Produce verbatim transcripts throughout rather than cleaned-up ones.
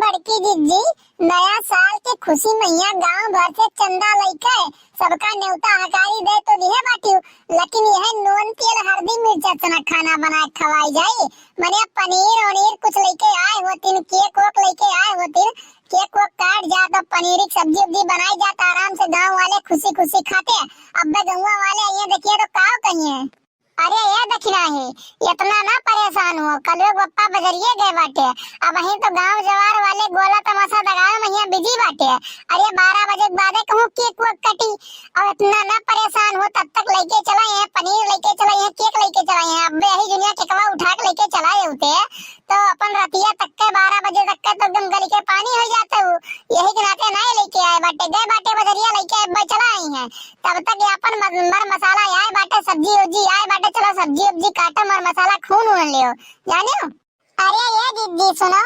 बड़की जिज्जी, नया साल के खुशी महिया गांव भर से चंदा लइके सबका नेवता हकारी दे तो दिहे बाटिउ, लेकिन यह नून तेल हरदी मिर्चा चना खाना बनाए खवाई जाई। मने पनीर वनीर कुछ लइके आए होतिन, केक वोक लइके आए होतिन, केक वोक काट जात, पनीर की सब्जी उब्जी बनाई जात, आराम से गांव वाले खुशी खुशी खाते। अब्बे गौवा वाले अइहें देखिए तो काव कहिए। अरे ए दखिनाही, इतना ना परेशान हो, कलुग बप्पा बजरिए गए बाटे। अबहीं तो गांव जवार वाले गोला तमाशा दगावे महिया बिजी बाटे। अरे बारह बजे के बादे कहूँ केक वेक कटी। अब इतना ना परेशान हो, तब तक लइके चला है, पनीर लइके चला है, केक लइके चला है। अब यही दुनिया केकवा उठा के लइके चला है उते, तो अपन रतिया तक के, बारह बजे तक के तो एकदम गली के पानी हो जाते हो। यही के नाते नहीं लइके आए बाटे, गए बाटे बजरिया लइके, अब चला आई हैं। तब तक ये अपन मस-, मर मसाला आए बाटे, सब्जी उब्जी आए बाटे, चलो सब्जी उब्जी काटो, मर मसाला खून उन लियो, जानियो। अरे ए जिज्जी सुनो,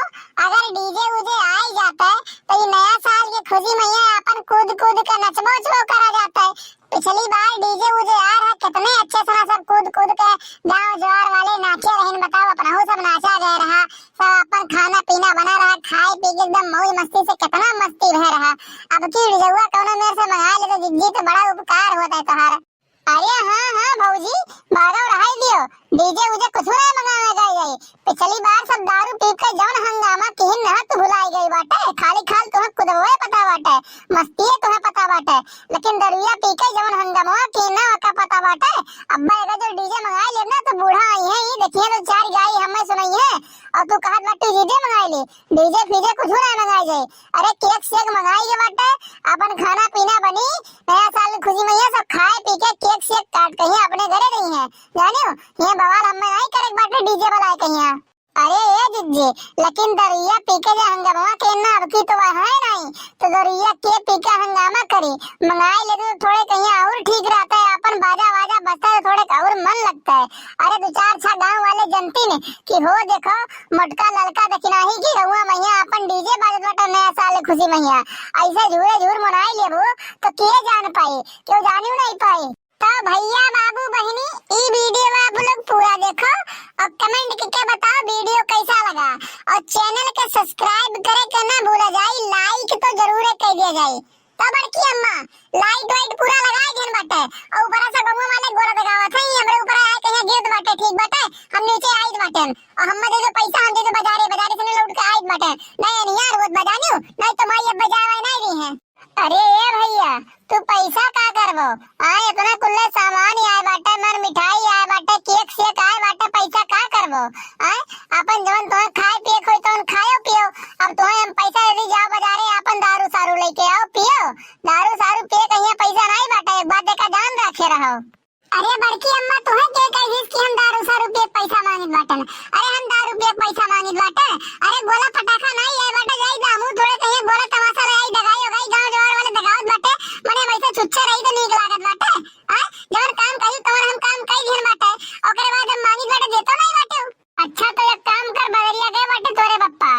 अगर डीजे उजे आए जाते तो ये नया साल की खुशी महिया अपन कूद कूद के नचबो उचबो करा जाते। पिछली बार डीजे उजे आ रहा, कितने अच्छे से ना सब कूद कूद के गांव जवार वाले नाचे रहिन। बताओ, अपनहू सब नाचा गए रहा, सब अपन खाना पीना बना रहा, खाए पी के एकदम मौज मस्ती से कितना मस्ती भय रहा। अब की डीजेवा कौनो मेर से मंगा ले तो जिज्जी तो बड़ा उपकार होता है तोहार। अरे हाँ, हाँ भौजी, बारह रहाई दियो, डीजे उजे कुछ ना मंगावे गए गए। पिछली बार सब दारू पी के जौन हंगामा किहिन ना, तू भुलाई गई बाटे। खाली खाल तुम्हें कुदबे पता बाटे, मस्ती है तुम्हें पता बाटे, लेकिन दरुइया पी के जौन हंगामा किहिन ना, ओका पता बाटे। अब्बा एगो जो डीजे मंगाई लेब ना, तो बूढ़ा आई है, ये देखिए तो चार गाई हमें सुनाई है, और तू कहत बाटे डीजे मंगाई ले। डीजे फीजे कुछ ना मंगाई जाए। अरे केक शेक मंगाई के बाटे, अपन खाना पीना बनी, नया साल की खुशी महिया सब खाए पी के केक शेक काट कहिया अपने घरे रही हैं। जानियो, ये बवाल हमें नहीं करे के बाटे डीजे वाला है कहिया। अरे ए जिज्जी, लेकिन दरुइया पी के जो हंगामा के ना, अब की तो वह है नहीं, तो दरुइया के पी के हंगामा करी, मंगाई लेते तो थोड़े कहिया और ठीक रहता है, अपन बाजा वाजा बजता है तो थोड़े और मन लगता है। अरे दो चार छह गांव वाले जनती ने कि हो देखो, मोटका ललका दखिनाही की रउआ महिया अपन डीजे बाजत बाटे नया साल खुशी महिया। ऐसे झूरे झूर मनाई लेबू तो के जान पाई, क्यों जानियो नहीं पाई। तो भैया बाबू बहिनी, ई वीडियो आप लोग पूरा देखो और कमेंट करके बताओ वीडियो कैसा लगा, और चैनल के सब्सक्राइब करे के ना भूला जाई, लाइक तो जरूर कर दिया जाई। तो बड़की अम्मा, लाइट वाइट पूरा लगाए देन बाटे, और ऊपरा से गौवा वाले गोला दगावत है, ये हमरे ऊपर आए कहिया गिरत बाटे, ठीक बाटे, हम नीचे आइत बाटे, और हम दे दो पैसा, हम दे दो बाजारे, बाजारे से लौट के आइत बाटे, नहीं नियार होत बजानियो, नहीं तो माई अब बजावे नहीं रही है। अरे ए भैया, तू पैसा का करबो? आ इतना कुल्ले सामान ही आए बाटे, मर मिठाई आए बाटे, केक शेक आए बाटे, पैसा का करबो? आ अपन जवन तोहे खाए पिए खोई तवन खायो पियो, अब तोहे हम पैसा दे दी, जाओ बाजारे अपन दारू सारू लेके आओ पियो, दारू सारू पिए कहिया पैसा नहीं बाटे, एक बात देखा जान रखे रहो। अरे बड़की अम्मा, तोहे के कहिस कि हम दारू सारू पिए पैसा मांगित बाटन? अरे हम दारू पिए पैसा मांगित बाटे? अरे गोला फटाका नहीं है बाटे, जाई दामू थोड़े कहिए गोला तमाशा ले आई, दगाई हो गई, गांव जवार वाले दगावत बाटे, मने वैसे छुच्छे रही तो नीक लागत बाटे। आ जवन काम कही तवन हम काम कई दिन बाटे, ओकरे बाद हम मांगित बाटे देतो नहीं बाटे। अच्छा तो एक काम कर, बदरिया गए बाटे तोरे पप्पा,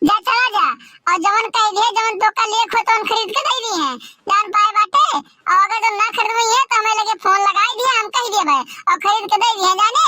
जा चला जा, और जवन कह दिए जवन तो का लेख हो तवन खरीद के दे दी है, जान पाए बाटे। और अगर जो ना खरीदबे है तो हमें लगे फोन लगाई दिए, हम कह दिए भाई और खरीद के दे दिए जाने।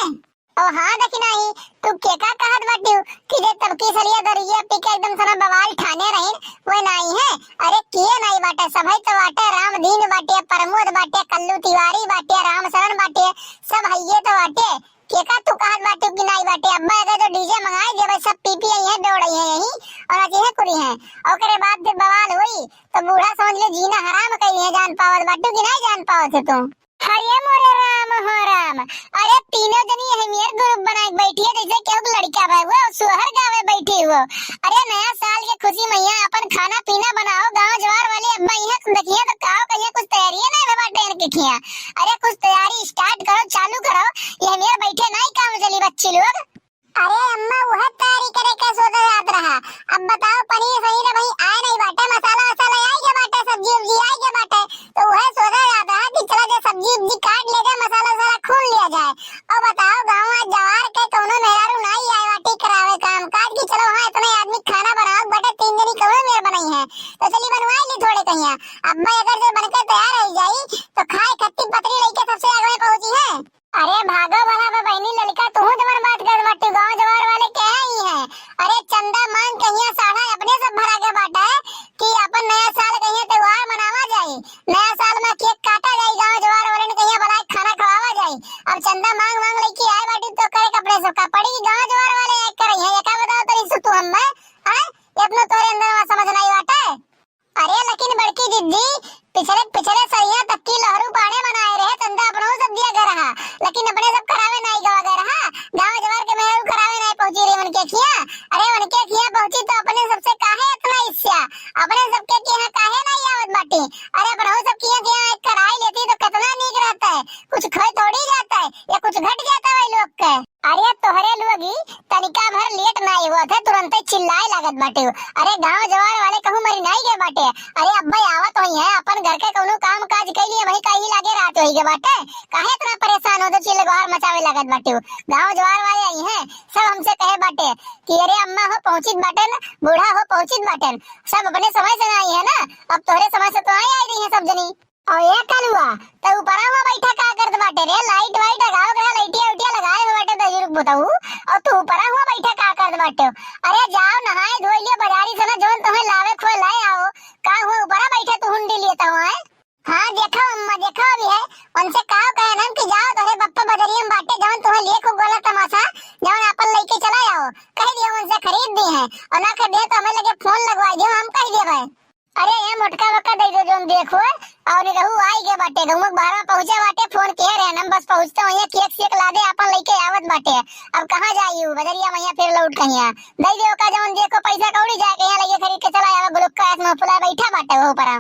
ओ हाँ देखी नहीं, तू के का कहत बाटियो कि जे तब की सलिया दरिया पी के एकदम सना बवाल ठाने रही, वो नहीं है। अरे किए नहीं बाटे, सभई तो बाटे, राम दीन बाटे, प्रमोद बाटे, कल्लू तिवारी बाटे, राम शरण बाटे, सब हइये तो बाटे। केका तू कहत बाटे कि नाई बाटे? अब्बा एगो जो डीजे मंगाई देबे, सब पी पी आई है, दौड़ आई है यहीं और आज यहीं कुरी है। ओकरे बाद फिर बवाल होई तो बूढ़ा समझ ले जीना हराम करी है। जान पावत बाटू कि नाई जान पावत है तू? अरे मोरे राम हो राम, अरे तीनों जनी यही मेर ग्रुप बना के बैठी है जैसे केहू के लड़का भाई वो सोहर गावे बैठी हो। अरे नया साल के खुशी मैया अपन खाना पीना बनाओ, गांव जवार वाले अब्बा यहाँ देखिए तो काओ कहिए कुछ तैयारी है ना बाटे इनके खिया। अरे कुछ तैयारी स्टार्ट करो, चालू करो, ये मेर बैठे नहीं काम चली बच्ची लोग। अरे अम्मा, वह तैयारी करे के सोचा जात रहा। अब बताओ, पनीर सनीर भाई आए नहीं बाटे, मसाला वसाला आई के बाटे, सब्जी उब्जी आई के बाटे, तो वह सोचा जात रहा कि चला जाए सब्जी उब्जी काट ले जाए, मसाला वसाला खून लिया जाए। और बताओ, गाँव आज जवार के कौनो मेहरारू नहीं आए बाटे करावे काम काज कि चलो हाँ, इतने आदमी खाना बनाओ बाटे, तीन जनी कौनो मेर बनाई है, तो चली बनवाई ली थोड़े कहिया। अब्बा अगर जो बनके तैयार हो जाई, तो खाए खत्ती पतरी लइके सबसे आगे में पहुंची है। अरे भागो भला बा बहिनी ललका, तुहू जवन बात कर बाटू, गाँव जवार वाले के ही है। अरे चंदा मांग कहिया साढ़ा अपने सब भरा अपनो तोहरे अंदर वा समझ नाई बाटे। अरे लेकिन बड़की दीदी, पिछले, पिछले सरिया तक की लहरू पाड़े मनाए रहे, चंदा अपनहू सब दिया गए रहा, लेकिन अपने सब करावे नाई गवा गए रहा। गाँव जवार के मेहरारू करावे नाई पहुँची रही उनके खिया। अरे उनके खिया पहुँची तो अपने सबसे काहे इतना ईर्ष्या? अपने सबके खिया काहे नाई आवत बाटी? अरे अपनहू सब खिया, खिया एक कढ़ाई लेती तो कितना नीक रहता है, कुछ खोए थोड़ी जाता है या कुछ घट जाता है वही लोग के। अरे तोहरे लोगी तनिका भर लेट नाई हुआ थे, तुरंते चिल्लाए लागत बाटे। अरे गाँव जवार वाले कहूँ मरी नाई गए बाटे। अरे अब्बे आवत होई है, अपन घर के कौनो काम काज के लिए वही कहीं लागे रात होई गए बाटे। काहे इतना परेशान हो तो चिल्ला गुहार मचावे लागत बाटे। गाँव जवार वाले आई हैं, सब हमसे कहे बाटे कि अरे अम्मा हो पहुँचित बाटेन, बूढ़ा हो पहुँचित बाटेन, सब अपने समय से ना आई है ना, अब तोहरे समय से तो आई, आई रही है सब जनी। और ये कलुआ, तो ऊपरा हुआ बैठा का करत बाटे रे? लाइट वाइट लगाओ, कहा लाइटिया उटिया लगाए हुए बाटे दजुर्ग बुतऊ, और तू ऊपरा हुआ बैठा का करत बाटे? अरे जाओ नहाए धोए लियो बाजारी से ना, जौन तुम्हें लावे खोए लाए आओ। का हुआ ऊपरा बैठा तू हुंडी लिए तो है? हाँ देखो अम्मा, देखो अभी है, उनसे का कहे ना कि जाओ तोहरे बप्पा बजरिया में बाटे, जौन तुम्हें लिए खूब गोला तमाशा, जौन अपन लेके चला आओ, कह दियो उनसे खरीद दी है, और ना खरीदे तो हमें लगे फोन लगवा दियो, हम कह दिए भाई। अरे ये मोटका बक्का दे दो जौन देखो, और रहू आई गए बाटे, गौवा के बाहर में पहुँचे बाटे, फोन किए रहे हम, बस पहुँचते हुए केक सेक ला दे, अपन लेके आवत बाटे। अब कहाँ जाई उ बजरिया मैया फिर लौट कहिया, दे दे ओका जौन देखो पैसा कौड़ी जाए कहिया लगे खरीद के चला आवे, गुलुक्का ऐस मुँह फुला बैठा बाटे वो ऊपरा।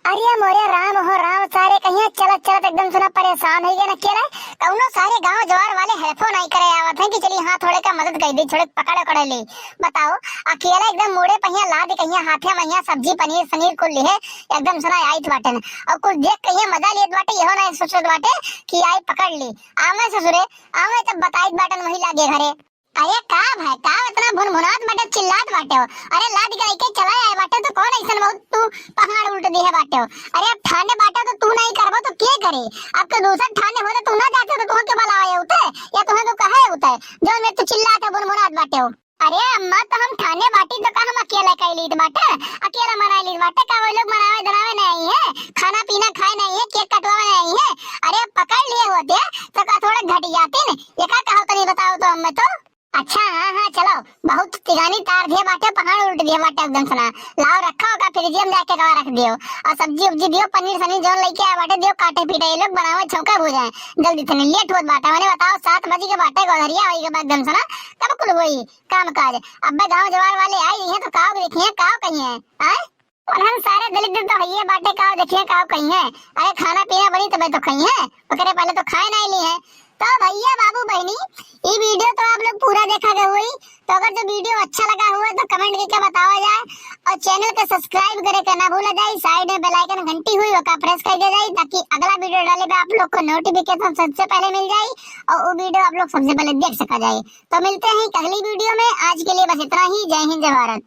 अरे मोरे राम हो राम, सारे कहिया चलत चलत एकदम सुना परेशान हो गए ना, के रहे कौनो सारे गांव जवार वाले हेल्पो नहीं करे आवत हैं कि चली हाँ थोड़े का मदद कर दी, थोड़े पकड़ उकड़ ली। बताओ, अकेला एकदम मूड़े पहिया लाद कहिया हाथे महिया सब्जी पनीर सनीर कुल लिहे एकदम सुना आइत बाटेन। और कुल देख कहिया मजा लेत बाटे, यहो नहीं सोचत बाटे कि आई पकड़ ली। आवे ससुरे, आवे तब बताइत बाटेन वही लागे घरे। अरे का भाई, का इतना भुनभुनात बाटे, चिल्लात बाटे हो? अरे लाद के लेके चला आए बाटे तो कौन ऐसन बहुत तू पहाड़ उल्ट दिहे बाटे हो? अरे अब ठाने बाटे तो तू नहीं करबो तो के करे? अब तो दूसर ठाने होते तू ना जाते तो तुहके बुलावे होते या तुहके कहे होते? जौन में तू चिल्लात है, भुनभुनात बाटे हो। अरे अम्मा, तो हम ठाने बाटी तो का हम अकेला कई लीत बाटे, अकेला मनाई लीत बाटे, का वो लोग मनावे धनावे नहीं है, खाना पीना खाए नहीं है, केक कटवावे नहीं है? अरे पकड़ लिए होते तो का थोड़े घट जाते न? ये का कहो तनी बताओ तो हमें तो। अच्छा, हाँ, हाँ, चलो, बहुत तिगानी तार दिए बाटे, पहाड़ उल्ट दिए बाटे एकदम सना। लाओ, रखो का फ्रिज में जाके कवा रख दियो, और सब्जी उब्जी दियो, पनीर सनीर जौन लेके आए बाटे दियो, काटे पीटे ये लोग बनावे, छौंका भूजाए, जल्दी तनी लेट होत बाटे। मैंने बताओ, सात बजे के बाटे, गोधरिया होई के बाद एकदम सना, तब कुल होई काम काज। अब्बे गाँव जवार वाले आई हैं तो काव देखिए, काव कहिए, आए? और हम सारे दलित तो हइये बाटे, काव देखिए, काव कहिए। अरे खाना पीना बनी तबे तो खाई है, ओकरे पहले तो खाए नहीं ली है। तो भैया बाबू बहनी, ये वीडियो तो आप लोग पूरा देखा गए हुई, तो अगर जो वीडियो अच्छा लगा हुआ तो कमेंट करके बतावा जाए, और चैनल के सब्सक्राइब करे के ना भूला जाए। साइड में बेल आइकन घंटी हुई ओका प्रेस कर दिया जाए, ताकि अगला वीडियो डाले पे आप लोग को नोटिफिकेशन सबसे पहले मिल जाए और वो वीडियो आप लोग सबसे पहले देख सका जाए। तो मिलते हैं अगली वीडियो में, आज के लिए बस इतना ही। जय हिंद, जय भारत।